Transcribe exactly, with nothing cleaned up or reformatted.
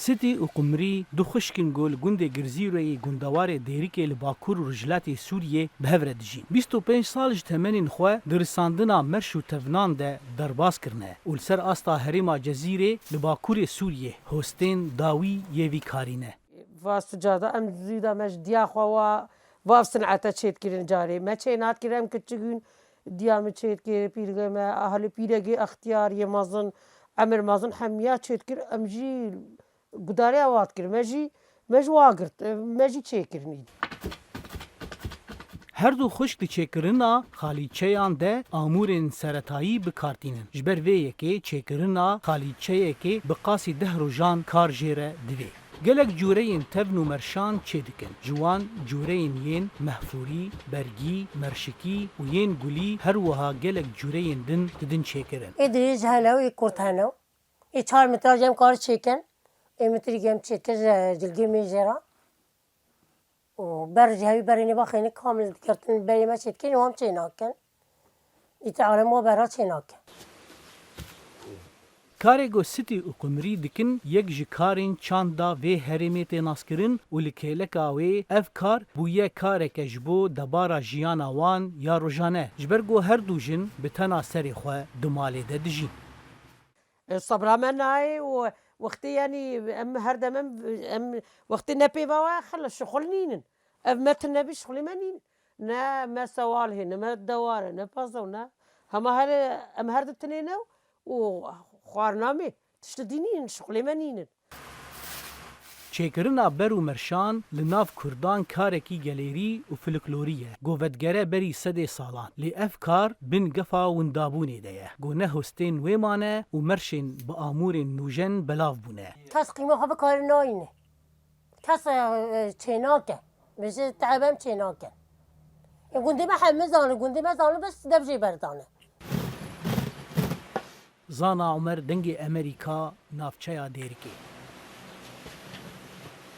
Sitî û Qumrî du xwişk in ku li gundê Girzîroyê, gundewarê Dêrikê li bakur û rojhilatê Sûriyê bi hev re dijîn. Bîst û pênc sal ji temenên xwe di risandina merş û tevnan de derbas kirine û li ser asta herêma Cezîrê li bakurê Sûriyê hostên dawî yê vî karî ne. Va suca da em zû da me ji diya xwe wa, va sinete çêdikirin carê. Me çê nadikir, em kiçik bûn, diya min çêdikir, pîrgê me, ahlê pîregê extiyar yê mezin, emir mezin hemiya çêdikir, em jî gudarê ew hat kir. Me jî, me ji wa girt, me jî çêkirin îdî. Her du xwişk di çêkirina xalîçeyan de amûrên seretayî bi kar tînin. Ji ber vê yekê çêkirina xalîçeyekê bi qasî deh rojan kar jê re divê. Gelek cûreyên tevn û merşan çêdikin. Ji wan cûreyên yên mehfûrî, bergî, merşikî û yên gulî, her wiha gelek cûreyên din didin çêkirin. Ê dirêj hene û ê kurt hene. Ê çar metraj em kar çêkin. Ê metrî em çêdikin ji cilgê mêjê re. Û ber ji hevî berê nêva xênî kamil dikertin, berê me çêdikin, wan çê nakin. Îte alem wa berra çê nakin. Karê ku Sitî û Qumrî dikin, yek ji karên çanda vê herêmê tê naskirin û li kêleka wê ev kar bûye kareke ji bo debara jiyana wan ya rojane, ji ber ku her du jin bi tena serê xwe di malê de dijîn. E, sebra me nayê û wextê, yanî, em her dem em, em wextê ne pêva we, xelas, şixul nînin. Ev me tune bî, şixulê me nînin. Ne me sewal hê, ne me dewar e, ne pazaw, ne. Hema her, em her di tinê ne û xwarina me, tiştî dî nînin, şixulê me nînin. Çêkirina ber û merşan li nav kurdan karekî gelêrî û folklorî ye. Ku vedigere berî sedê salan. Lê ev kar bin gefa windabûnê de ye. Ku ne hostên wê mane û merşên bi amûrên nûjen belav bûne. Kes qîma xwe bi karê nayîne. Kes, e, e, çênake. Bêje, te'ebem çênake. E, gundê me heme zane, gundê me zane, bes dev jê berdane. Zana Omer, Dengê Emerîka, navçeya Dêrikê.